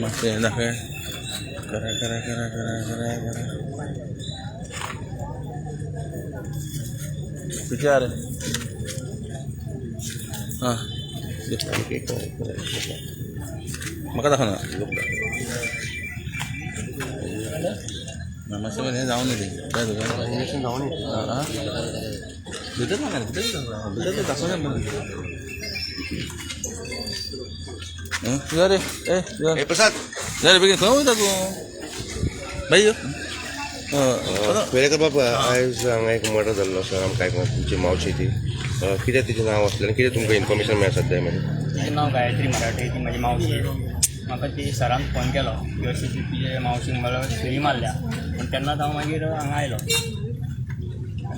मातशें दाखय. करा करा करा करा करा करा. विचार. हां, म्हाका दाखय ना. ना, मातशें हें जावन न्ही तें काय तुका. इंजेक्शन जावं न्ही. आं, भितर ना, भितर भितर दाखोवया. यो रे, ए यो. ए प्रसाद. यो रे बेगीन. खंय वयता तूं बाई? यो. वेरेकर बाब, आयज हांगा एक मर्डर जाल्लो आसा. आमकां आयकलां तुमची मावशी ती. कितें तिचें नांव आसलें आनी कितें तुमकां इन्फॉर्मेशन मेळ्ळें सद्या मेरेन? तिचें नांव गायत्री मराठे. ती म्हाजी मावशी. म्हाका ती सरान फोन केलो की अशी ती तुजे मावशीक मला सुरी मारल्या पूण. तेन्नाच हांव मागीर हांगा आयलो.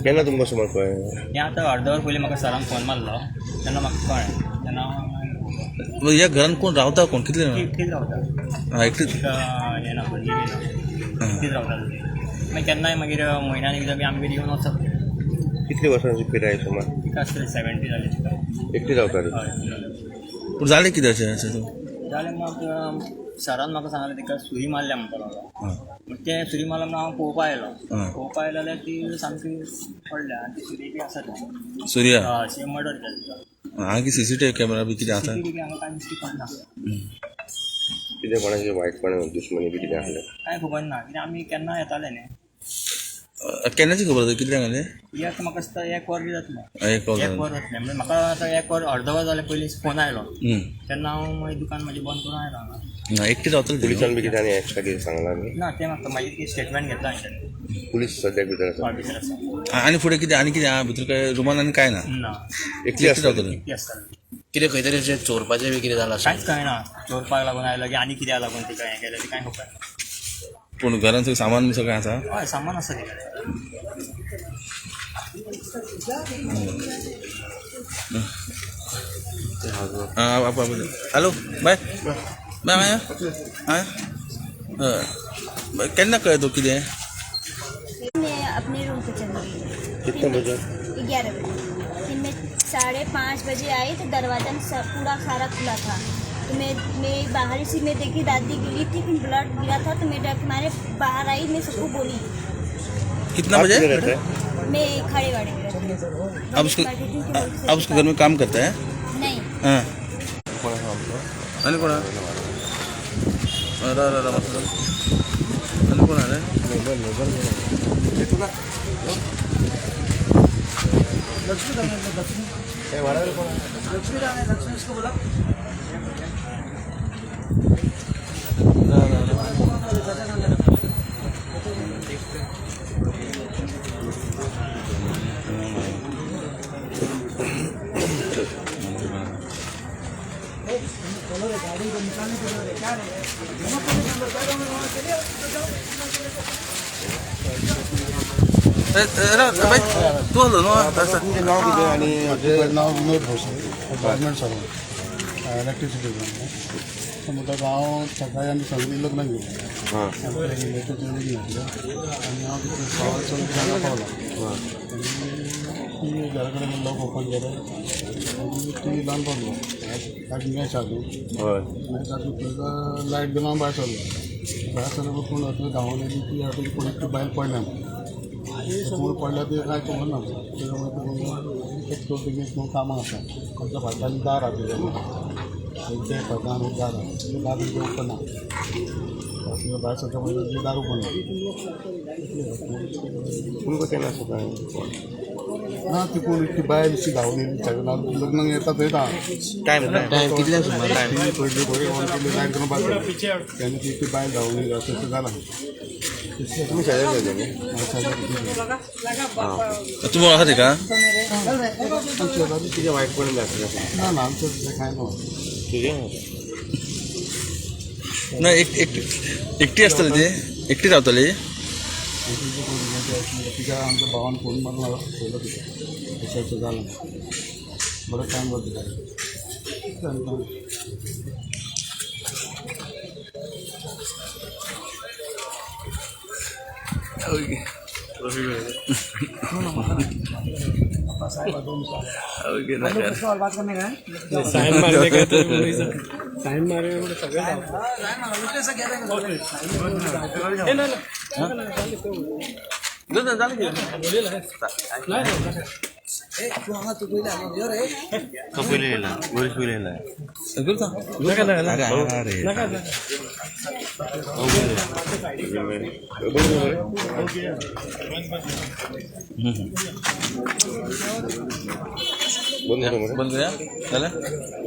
केन्ना तुमकां सुमार कळ्ळें? हें आतां अर्द वर पयलीं म्हाका सरान फोन मारलो तेन्ना म्हाका कळ्ळें. तेन्ना हांव हांगा आयलो. ह्या घरान कोण रावता? कोण, कितले ती एकटीच रावता. आं, एकटीच. तिका हें ना, भुरगीं बी ना. एकटीच रावता ती. मागीर केन्नाय मागीर म्हयन्यान एकदां बी आमगेर येवन वचप. कितली वर्सांची पिराय सुमार? तिका आसतली 70 जाली तिका. एकटी रावता ती? हय. पूण जालें कितें अशें अशें तूं? जालें मग, सरान म्हाका सांगलें तिका सुरी मारल्या म्हणपाक लागलो. पूण तें सुरी मारल्या म्हणून हांव पळोवपा आयलो. पळोवपा आयलो जाल्यार ती सामकी पडल्या आनी ती सुरी बी आसा थंय. सुर्या. हय, अशें मर्डर केलें तिका. हांगा सीसीटीव्ही कॅमेरा बी कितें आसा? सीसीटीव्ही हांगा कांय दिश्टी पडना. कितें कोणाचें वायटपण, दुश्मनी बी कितें आसलें? कांय खबर ना, कित्याक आमी केन्ना येताले न्ही. केन्नाची खबर आसा? कितल्यांक आलें? ही आतां म्हाका दिसता एक वर बी जातलें. एक वर. एक वर जातलें. म्हणजे म्हाका आतां एक वर, अर्द वर जालें पयलीं फोन आयलो तेन्ना हांव मागीर दुकान म्हाजें बंद करून आयलो हांगा. ना, एकटी रावतली ती, न्हू? पुलिसान बी कितें आनी एक्स्ट्रा कितें सांगलां आमी? ना, तें म्हाका मागीर ती स्टेटमेंट घेतला हांवें. पुलीस सद्याक भितर आसा? हय, भितर आसा. आनी फुडें कितें आनी कितें आहा भितर? काय रुमान आनी काय ना? ना. एकटी एकटी आसता? रावतली. एकटी आसताली. कितें खंय तरी अशें चोरपाचें बी कितें जालां? कांयच कळना, चोरपाक लागून आयलो की आनी कित्याक लागून तिका हें केलें तें कांय खबर ना. पूण घरान सगळें सामान बी सगळें आसा? हय, सामान आसा तिका. आं, आप हॅलो, बाय बाय बाय. आं, हय, केन्ना कळ्ळें तूं कितें? मैं अपने रूम पे चली गई. कितने बजे? 11 बजे. फिर मैं 5:30 बजे आई तो दरवाज़ा पूरा सारा खुला था. तो मैं बाहर से मैं देखी, दादी गिरी थी, फिर ब्लड गिरा था. तो मैं डर के मारे बाहर आई. मैं सबको बोली. कितना आप बजे? किधर रहते हैं? मैं खड़े वाड़े में रहती हूँ। आप उसको बैठी थी कि आप उसके घर में काम करते हैं? नहीं. हां, आनी कोण आहा? रा रा रा, मातसो. आनी कोण आहा रे? रा रा रा. ए, ए, रा बाई, तूं आसलो न्हू आसा? तुमचें नांव कितें आनी म्हजें नांव Vinod Bhosale, government servant, electricity department. म्हणटकच हांव सकाळी आमी सगळीं लग्नाक गेलीं. आमच्या रिलेटिव्ह लग्न आसलें आनी हांव तितून 4:15 हांगा पावलो आनी ती घरा कडेन लॉक ओपन केलें आनी टी लावन पावलो. आज मॅच आहा. मॅच आहा पळयता, लायट घेवन हांव भायर सरलो. भायर सरलो पूण अशें धांवून येयली ती हातूंत कोण एकटी बायल पडल्या. कोण पडल्या ते कांय खबर ना. तेच्या एक तो बेगीन कोण कामां आसा. आमच्या फाटल्यान दार आहा. तेच्या एक ते फाटल्यान एक दार आहा. तें दार तेंचें ओपन ना. भायर सरता पळय, दार ओपन ना. तुमकां केन्ना सकाळी कोण? ना, ती कोण एकटी बायल अशी धांवून येयली. सगळें लग्नाक येता थंयता. टायम टायम कितल्या सुमार? ती पडली पळय, ऑन केली लायट करून भायर सरली तेन्ना ती एकटी बायल धांवून येयली, अशें अशें जालां. तुमी शेजारी जाले न्ही? तुमी वळखा तिका? आमच्या कितें वायटपण बी आसलें? ना ना, आमच्या तशें कांय ना. तुजें? ना, एक एक एकटी आसतली ती, एकटी रावतली. आनी तिचे कोण तिका आमच्या भावान फोन मारला, पयलो तिका अशें अशें जालां. बरो टायम वता तिका. तो पयलीं येयला, गोरीश पयलीं येयला. बंद करो. बंद करूया. झालं.